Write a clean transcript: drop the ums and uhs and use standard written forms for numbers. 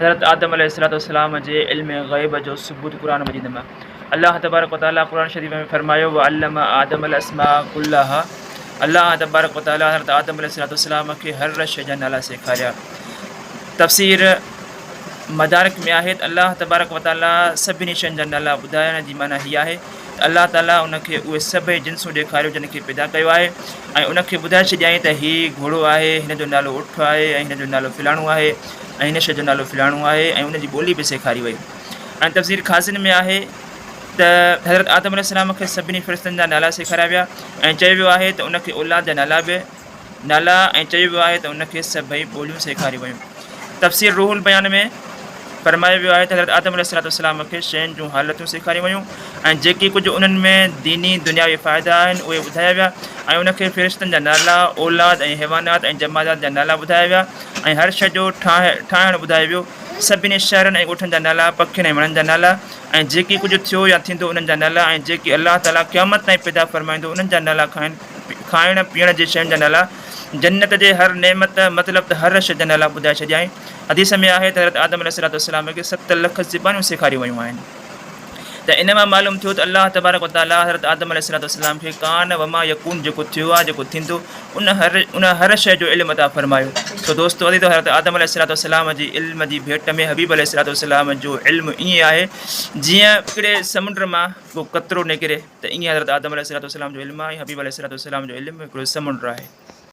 حضرت آدم عليه الصلوة والسلام جي علم غيب جو ثبوت قرآن مجيد ۾ الله تبارڪ وتعالي قرآن شريف ۾ فرمايو وعلم آدم الاسماء كلها الله تبارڪ وتعالي حضرت آدم عليه الصلوة والسلام کي هر شيء جا نالا سيکاريا. تفسير مدارڪ ۾ آهي ته الله تبارڪ وتعالي سڀني شين جا نالا ٻڌائڻ جي معنيٰ هي آهي ته الله تعالي ان کي اهي سڀئي جنسون ڏيکاريو جن کي پيدا ڪيو آهي ۽ ان کي ٻڌائي ڇڏيائين ته هي گهوڙو آهي، هن جو نالو اٺ آهي ۽ هن جو نالو فلاڻو آهي ۽ هن شيء جو نالو فلاڻو آهي ۽ ان جي ٻولي به سيکاري وئي ۽ تفسير خازن ۾ آهي ته حضرت آدم عليه السلام کي سڀني فرشتن جا نالا سيکاريا ويا ۽ چيو ويو آهي ته ان کي اولاد جا نالا به نالا ۽ چيو ويو آهي ته ان کي سڀئي ٻوليون سيکاريون ويون. تفسير روح البيان ۾ فرمايو ويو آهي ته حضرت آدم عليه الصلوة والسلام کي شين جون حالتون سيکاريون ويون ۽ جيڪي ڪجهه انهن ۾ ديني دنياوي فائدا آهن اهي ٻڌايا ويا ۽ ان کي فرشتن جا نالا، اولاد ۽ حيوانات ۽ جمادات جا نالا ٻڌايا ويا ۽ هر شيء جو ٺاهڻ ٻڌايو ويو. سڀني شهرن ۽ ڳوٺن جا نالا، پکين ۽ وڻن جا نالا ۽ جيڪي ڪجهه ٿيو يا ٿيندو انهن جا نالا ۽ جيڪي الله تعاليٰ قيامت تائين پيدا فرمائيندو انهن جا نالا کائن کائڻ پيئڻ جي شين جا نالا، جنت جي هر نعمت، مطلب ته هر شيء جا نالا ٻڌائي ڇڏيائين. حديث ۾ آهي ته حضرت آدم عليه الصلوة والسلام کي ست لک زبانون سيکاريون ويون آهن ته ان مان معلوم ٿيو ته الله تبارڪ وتعاليٰ حضرت آدم عليه الصلوة والسلام کي ڪان وما يڪون جيڪو ٿيو آهي جيڪو ٿيندو ان هر ان هر شيء جو علم عطا فرمايو. سو دوستو عزيزو حضرت آدم عليه الصلوة والسلام جي علم جي ڀيٽ ۾ حبيب عليه الصلوة والسلام جو علم ائين آهي جيئن هڪڙي سمنڊ مان ڪو قطرو نڪري. ته ائين حضرت آدم عليه الصلوة والسلام جو علم آهي ۽ حبيب عليه الصلوة والسلام جو علم هڪڙو سمنڊ آهي.